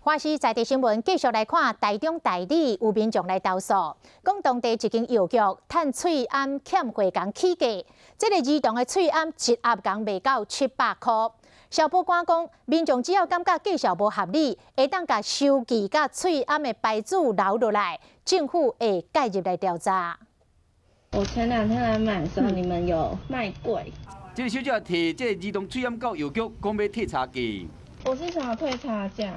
華視在地新聞繼續來看，台中大里有民眾來投訴，講當地一間藥局趁喙罨欠貨共起價，這个兒童的喙罨一盒共賣到700箍。消保官講，民眾只要感覺價數無合理，會當共收據佮喙罨的牌子留落來，政府會介入來調查。我前兩天來買的時候，你們有賣貴。這个小姐提這个兒童喙罨到藥局，講欲退差價。我是想要退差價。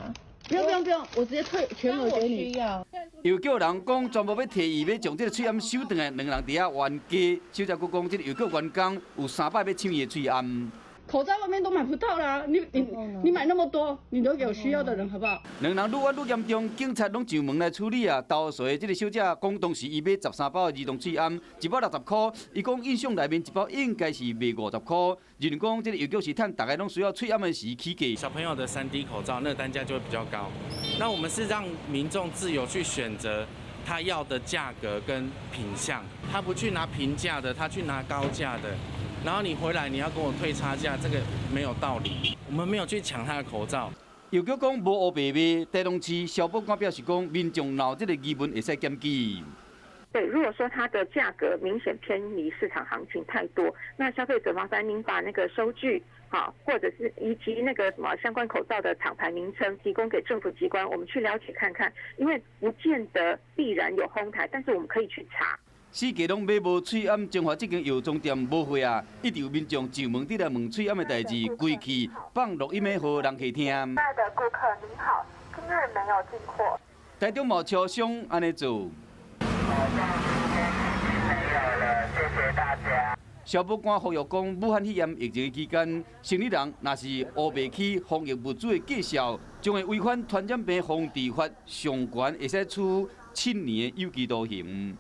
不用不用不用，我直接退全額給你。藥局人講全部欲提伊，欲將這个喙罨收轉來，兩人佇遐冤家。小姐閣講，這个藥局員工有三擺欲搶伊的喙罨。口罩外面都買不到啦，你你你買那麼多，你留給有需要的人好不好？兩人愈冤愈嚴重，警察攏上門來處理啊。投訴的這个小姐講，當時伊買13包兒童喙罨，一包60箍，伊講印象內面一包應該是賣50箍。認為講這个藥局是趁大家攏需要喙罨的時起價。小朋友的3D 口罩，那個單價就會比較高。那我們是讓民眾自由去選擇他要的價格跟品項，他不去拿平價的，他去拿高價的。然後你回來你要跟我退差價，這個沒有道理。我們沒有去搶他的口罩。藥局講無烏白賣，台中市消保官表示講，民眾若有這个疑問會使檢舉。對，如果說它的價格明顯偏離市場行情太多，那消費者麻煩您把那個收據，好，或者是以及那個什麼相關口罩的廠牌名稱提供給政府機關，我們去了解看看，因為不見得必然有哄抬，但是我們可以去查。四界攏買無喙罨，中華這間藥妝店無貨啊！一直有民眾上門佇來問喙罨的代誌，規氣放錄音的予人客聽。親愛的顧客您好，今日沒有進貨。台中某超商按呢做。沒有了，謝謝大家。消保官呼籲講，武漢肺炎疫情期間，生理人若是烏白起防疫物資的價數，將會違反傳染病防治法，上懸會使處7年的有期徒刑。